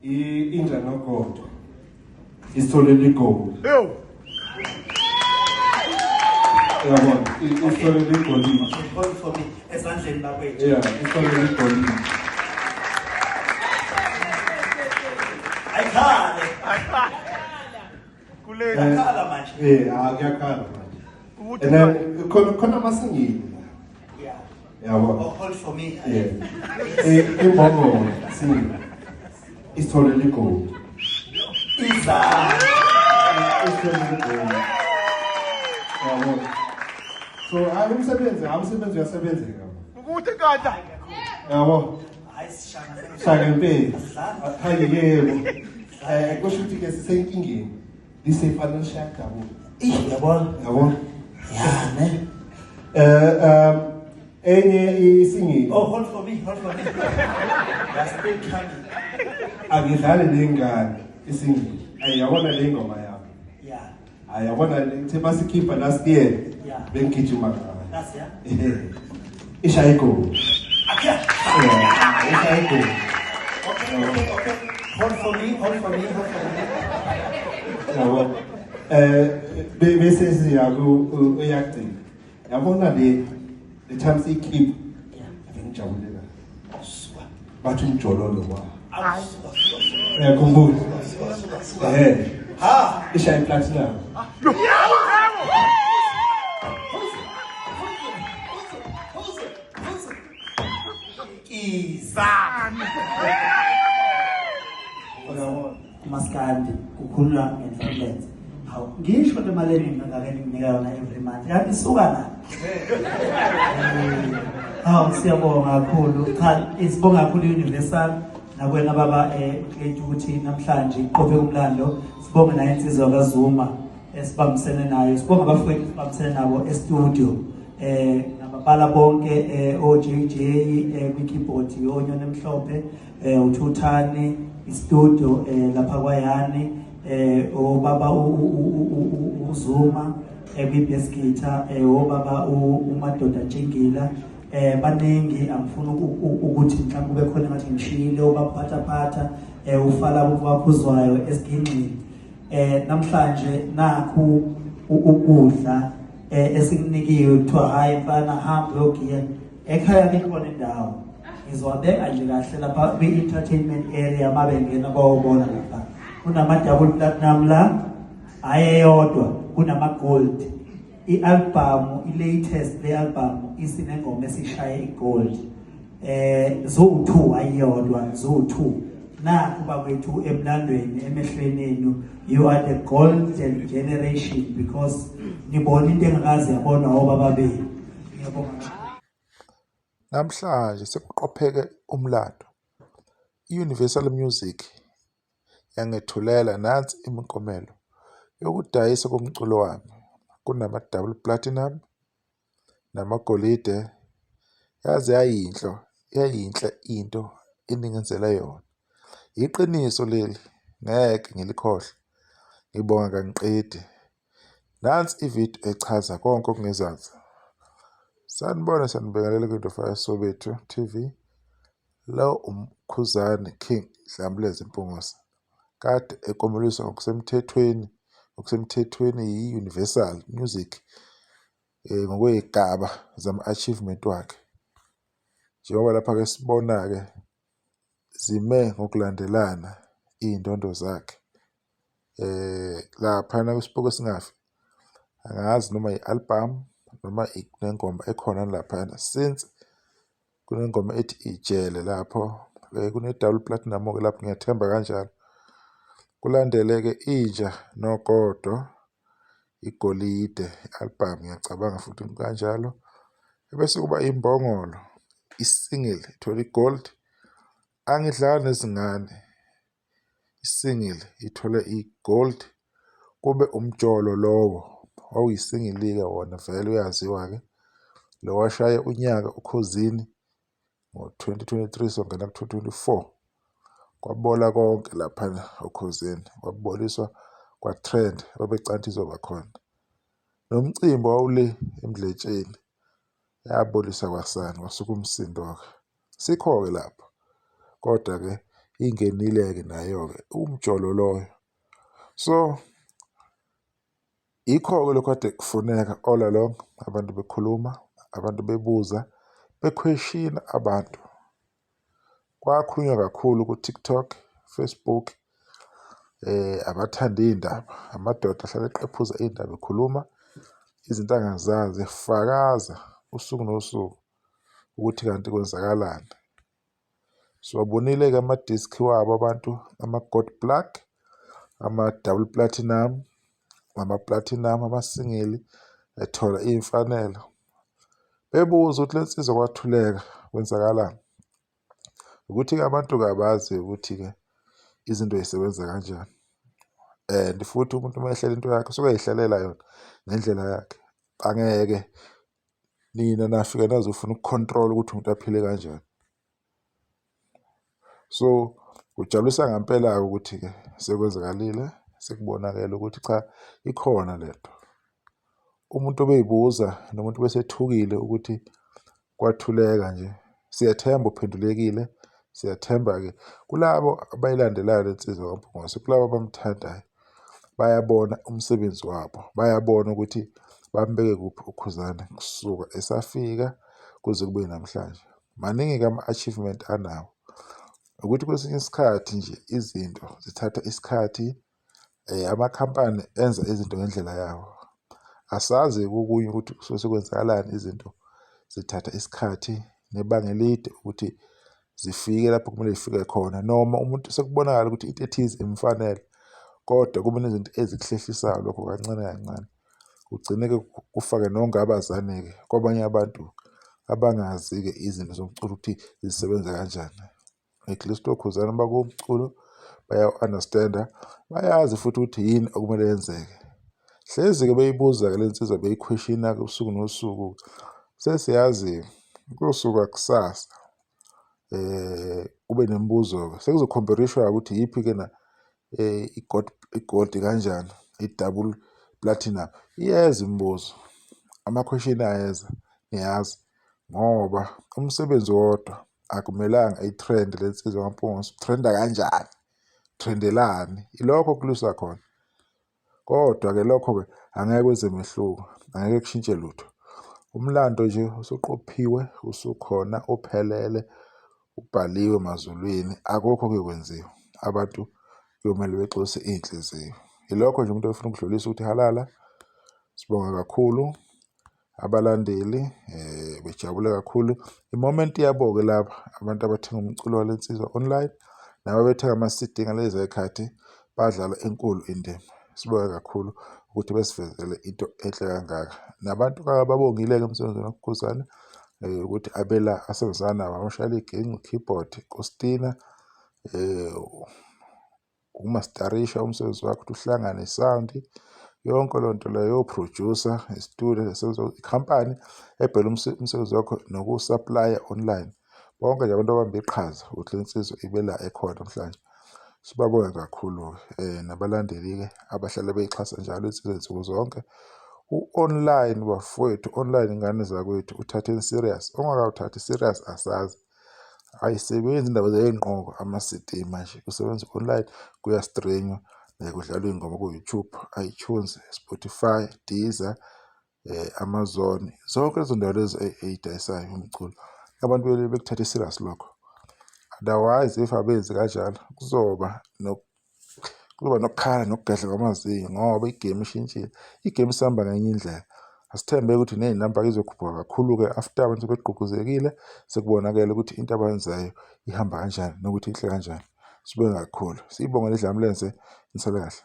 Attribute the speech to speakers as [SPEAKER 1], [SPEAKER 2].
[SPEAKER 1] Inja nogodo isitholele igoli. Yabona, isitholele igoli.
[SPEAKER 2] Hold for me ezandleni bakwethu.
[SPEAKER 1] Yeah, isitholele igoli.
[SPEAKER 2] Ayikhale.
[SPEAKER 3] Kuleli.
[SPEAKER 2] Kuyakhala manje.
[SPEAKER 1] Eh, kuyakhala manje. And then khona amasingili.
[SPEAKER 2] Yeah.
[SPEAKER 1] Yabo.
[SPEAKER 2] Oh, hold for me.
[SPEAKER 1] Yeah. Imbongolo singili. Isitholele igoli.
[SPEAKER 2] Izandla.
[SPEAKER 1] Isitholele igoli. Yabo. So hayi umsebenzi uyasebenzeka.
[SPEAKER 3] Ukuthi nkandla.
[SPEAKER 1] Yabo.
[SPEAKER 2] Hayi sishaka.
[SPEAKER 1] Shaka impela. Hayi yebo. Kusho ukuthi ke sisenkingeni. Lise financial
[SPEAKER 2] Ih, yabona.
[SPEAKER 1] Yabo.
[SPEAKER 2] Ya, ne.
[SPEAKER 1] Enye isingili.
[SPEAKER 2] Oh, hold for me, hold for me. They are still coming.
[SPEAKER 1] Angidlali nengane isingili. Ayabona le ngoma yami.
[SPEAKER 2] Yeah.
[SPEAKER 1] Ayabona le masikhipha last year.
[SPEAKER 2] Yeah.
[SPEAKER 1] Bengigijima ngayo.
[SPEAKER 2] Last year.
[SPEAKER 1] Ishaya igoli.
[SPEAKER 2] Akya.
[SPEAKER 1] Yeah, ishaya igoli.
[SPEAKER 2] Okay. Hold for me, hold for me, hold for me.
[SPEAKER 1] Yabo. Bese siya ku uyagcina. Yabona le time siyikhipha.
[SPEAKER 2] Yeah.
[SPEAKER 1] Bengijabulela.
[SPEAKER 2] Suka.
[SPEAKER 1] Bathi umjololo wa.
[SPEAKER 2] Suka, suka, suka.
[SPEAKER 1] Uyakhumbula?
[SPEAKER 2] Suka, suka.
[SPEAKER 1] Ha, ishaya platinum.
[SPEAKER 2] Izandla. Maskandi kukhulunywa ngenhlamlenze. Hawu, ngisho le mali engingaka nginika yona every month. Kanti isuka na? Hawu, siyabonga kakhulu. Cha, isibonga kakhulu Universal nakwena baba Mklethu ukuthi namhlanje iqophe umlando. Sibonge naye insizwa kaZuma esibambisene nayo. Sibonga abafowethu esibambisene nabo e-studio. Nababala bonke o JJ kwi-keyboard yonyoni emhlophe, uThuthani i-studio lapha kwaYani, obaba uZuma kwi-bass guitar, obaba uMadoda Tshingila, baningi angifuni ukuthi mhlawumbe kube khona ngathi ngishiyile obaphathaphatha, ufala wakhuzwayo esigingqini. Namhlanje nakhu ukudla esikunikiwe kuthiwa hayi mfana hamba uyogiya ekhaya likhona indawo. Ngizowabeka nje kahle lapha kwi-entertainment area mabengena bawubona lapha. Kunama double platinum la, ayeyodwa, kunama gold. I-album, i-latest le album isinengoma esishaye i-gold. Zo2 ayiyodwa, zo2. Nakhu bakwethu emlandweni emehlweni enu, you are the golden generation because nibona into engakaze yabonwa obaba benu. Ngiyabonga.
[SPEAKER 4] Namhlanje sekuqopheke umlando. I-Universal Music yangethulela nansi imiklomelo yokudayisa komculo wami. Kunama double platinum namagolide. Yaze yayinhle into eningenzela yona. Iqiniso leli ngeke ngilikhohlwe. Ngibonga kangiqedi. Nansi ividiyo echaza konke okungezansi. Sanibona, sanibingelela kwiNdofaya Soweto TV. Lo umkhuzane King Dlamleze Mpungose kade eklomeliswa ngokusemthethweni yi-Universal Music ngokwey'gaba zama-achievement wakhe. Njengoba lapha-ke sibona-ke zime ngokulandelana iy'ndondo zakhe. Laphana kwisipoko esingafi angazi noma i-album noma nengoma ekhona laphana, since kunengoma ethi Ijele lapho, kune-double platinum-ke lapho, ngiyathemba kanjalo. Kulandele-ke Inja Nogodo, igolide i-album, ngiyacabanga futhi kanjalo. Ebese kuba Imbongolo, i-single ithole i-gold. Angidlali Nezingane, i-single ithole i-gold. Kube Umjolo lowo wawuyisingle-ke wona vele uyaziwa-ke. Lo washaya unyaka uKhozini ngo-2023 songena ku-2024. Kwabola konke laphana oKhozini, kwaboliswa kwa-trend babecanti izoba khona. Nomcimbi wawule eMdletsheni, yabolisa kwasani kwasuka umsindo-ke. Sikho-ke lapho, kodwa-ke Ingenile-ke nayo-ke umjolo loyo. So yikho-ke lokhu kade kufuneka all along, abantu bekhuluma, abantu bebuza, bekhweshina abantu. Kwakhulunywa kakhulu ku-TikTok, Facebook, abathanda iy'ndaba, amadoda ahlale eqephuza iy'ndaba ekhuluma izinto angazazi, efakaza usuku nosuku ukuthi kanti kwenzakalani. Siwabonile-ke ama-disc wabo abantu, ama-gold plug, ama-double platinum, ama-platinum, amasingili ethola iy'mfanelo. Bebuza ukuthi le nsizwa kwathuleka kwenzakalani? Ukuthi-ke abantu-ke abazi ukuthi-ke izinto y'sebenza kanjani and futhi umuntu uma ehlela into yakhe usuke ey'hlelela yona ngendlela yakhe. Angeke nina nafika nazofuna uku-control-a ukuthi umuntu aphile kanjani. So kujabulisa ngampela-ke ukuthi-ke sekwenzakalile, sekubonakele ukuthi cha ikhona le nto. Umuntu obeyibuza nomuntu obesethukile ukuthi kwathuleka nje, siyathemba uphendulekile, siyathemba-ke kulabo abayilandelayo le nsizwa kaMpungose, kulabo abamthandayo bayabona umsebenzi wabo, bayabona ukuthi bambeke kuphi uKhuzani kusuka esafika kuze kube namhlanje. Maningi-ke ama-achievement anawo. Ukuthi kwesinye isikhathi nje izinto zithatha isikhathi, amakhampani enza izinto ngendlela yawo. Asazi-ke okunye ukuthi kusuke sekwenzakalani izinto zithatha isikhathi nebanga elide ukuthi zifike lapho kumele y'fike khona noma umuntu sekubonakala ukuthi into ethize imfanele kodwa kube nezinto ezikuhlehlisayo lokho kancane kancane. Kugcine-ke kufake nongabazane-ke kwabanye abantu abangazi-ke izinto zomculo ukuthi zisebenza kanjani. At least oKhuzani bakumculo bayawu-understand-a, bayazi futhi ukuthi yini okumele yenzeke. Hlezi-ke beyibuza-ke le nsizwa beyikhweshina-ke usuku nosuku, sesiyazi-ke kuyosuka kusasa kube nemibuzo-ke sekuzokhomperishwa ukuthi iyiphi-ke na i-gold, i-gold kanjani, i-double platinum. Iyeza imibuzo, ama-question ayeza niyazi ngoba umsebenzi wodwa akumelanga i-trend le nsizwa kaMpungose, trend-a kanjani, trend-elani? Ilokho okulwisa khona. Kodwa-ke lokho-ke angeke kwenze mehluko, angeke kushintshe lutho. Umlando nje usuqophiwe, usukhona uphelele, ubhaliwe emazulwini, akukho okuyokwenziwa. Abantu kuyomele bexolise iy'nhliziyo. Yilokho nje umuntu efuna ukudlulisa ukuthi halala, sibonga kakhulu. Abalandeli bejabule kakhulu. I-moment yabo-ke laba abantu abathenga umculo wale nsizwa online nabo bethenga ama-C_D ngalezi y'khathi badlala enkulu indima. Sibonge kakhulu ukuthi besivezele into enhle kangaka. Nabantu ababongile-ke emsebenzini kaKhuzani ukuthi abela asebenzisana nabo abashayela iginci, keyboard, Kostina ukumastarisha umsebenzi wakho ukuthi uhlangane i-sound yonke leyo nto leyo yophrojusa i-studio ikhampani ebheke umsebenzi wakho nokuwusaplaya online. Bonke nje abantu abambe iqhaza ukuthi le nsizwa ibe la ekhona namhlanje. Sibabonge kakhulu-ke nabalandeli-ke abahlale beyixhasa njalo insizwa nsuku zonke. U-online bafowethu, online ngane zakwethu uthatheni serious, ongakawuthathi serious asazi. Ayisebenzi indaba zey'nqoko ama-C_D manje kusebenza u-online kuya-stream-wa kudlalwa iy'ngoma ku-YouTube, iTunes, Spotify, Deezer, Amazon, zonke lezo ndawo lezo ey'dayisayo umculo. Abantu bekuthathe serious lokho. Otherwise if abenzi kanjalo kuzoba Kuzoba nokukhala nokugedla kwamazinyo ngoba igemu ishintshile. Igemu isihamba ngenye indlela. Asithembe ukuthi ney'namba izokhuphuka kakhulu-ke after abantu sebegqugquzelekile, sekubonakele ukuthi into abayenzayo ihamba kanjani nokuthi inhle kanjani. Sibonge kakhulu. Siyibonge le Dlamlenze, nisale kahle.